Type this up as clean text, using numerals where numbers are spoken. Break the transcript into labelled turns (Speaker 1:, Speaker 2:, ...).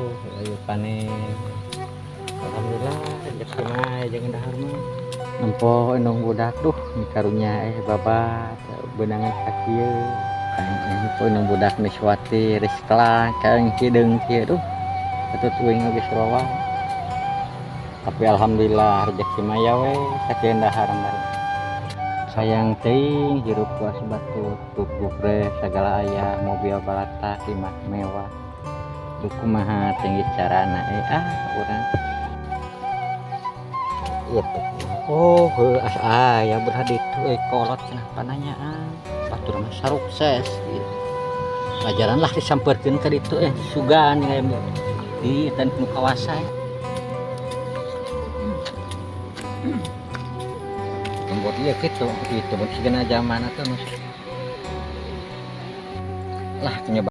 Speaker 1: Tuh, ayo panen. Alhamdulillah rezeki mah jangan dahar mah. Nempo indung budak duh karunya babat beunangan ka kieu. Nempo indung budak Niswati Rizkla kaeng hideung kieu duh. Patut uing geus rowa. Tapi alhamdulillah rezeki mah ya we sakieu dahar mah. Sayang teuing hirup puas batur kuku segala aya mobil balata imah mewah. Duh kumaha tinggi carana urang. Ieu teh oh heuh asa aya belah ditu euy kolot cenah pananyaan. Batur mah sarukses ieu. Ajaran lah disampeurkeun ka ditu sugan jeung aya di eta nu kawasa. Tembok ieu kitu itu mun sigana zaman atuh lah.